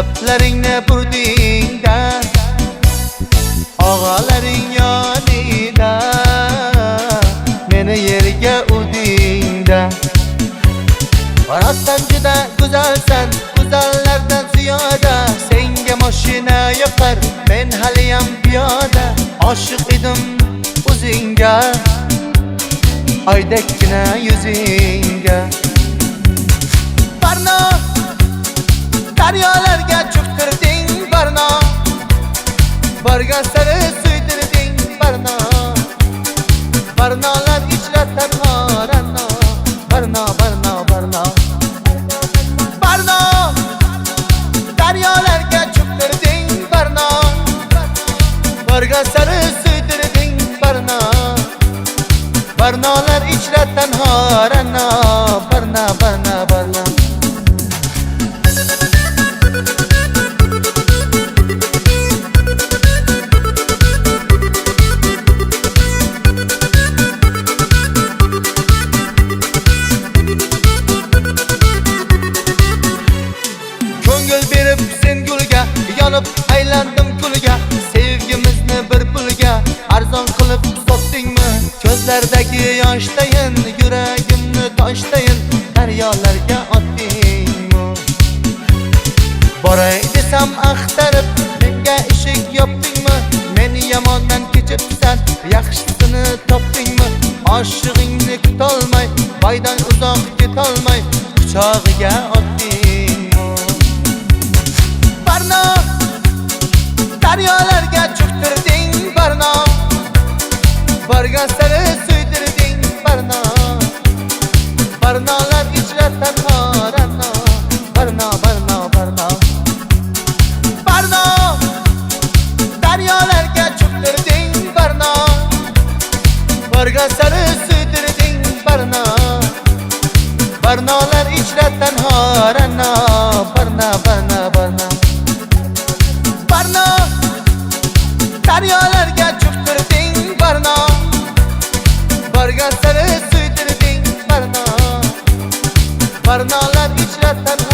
Lablaringni burdingda, og'alaring yonida meni yerga urdingda. Rostdan juda go'zalsan, go'zallardan ziyoda. Senga mashina yoqar, men haliyam piyoda. Oshiq edim o'zingga, oydakkina yuzingga. Barno, daryolarga cho'ktirding Barno, borgan sari suydirding Barno. Barnolar ichra tanho ra'no, Barno, Barno, Barno. Barno, daryolarga cho'ktirding Barno, borgan sari suydirding Barno. Barnolar ichra tanho ra'no, Barno, Barno, Barno. Ko'ngil berib sen gulga, yonib aylandim kulga. Sevgimizni bir pulga arzon qilib sotdingmi? Ko'zlardagi yoshdayin, yuragimni toshdayin daryolarga otdingmi? Boray desam axtarib, menga eshik yopdingmi? Meni yomondan kechibsan, yaxshisini topdingmi? Oshig'ingni kutolmay, boydan uzoq ketolmay quchog'iga otdingmi? Barno, daryolarga cho'ktirding Barno, borgan sari suydirding Barno. Barnolar ichra tanho ra'no, Barno, Barno, Barno. Barno, daryolarga cho'ktirding Barno, borgan sari suydirding Barno. Barnolar ichra tanho ra'no, Barno, Barno, Barno. Barno, daryolarga cho'ktirding Barno, borgan sari suydirding Barno. Barnolar ichra tanho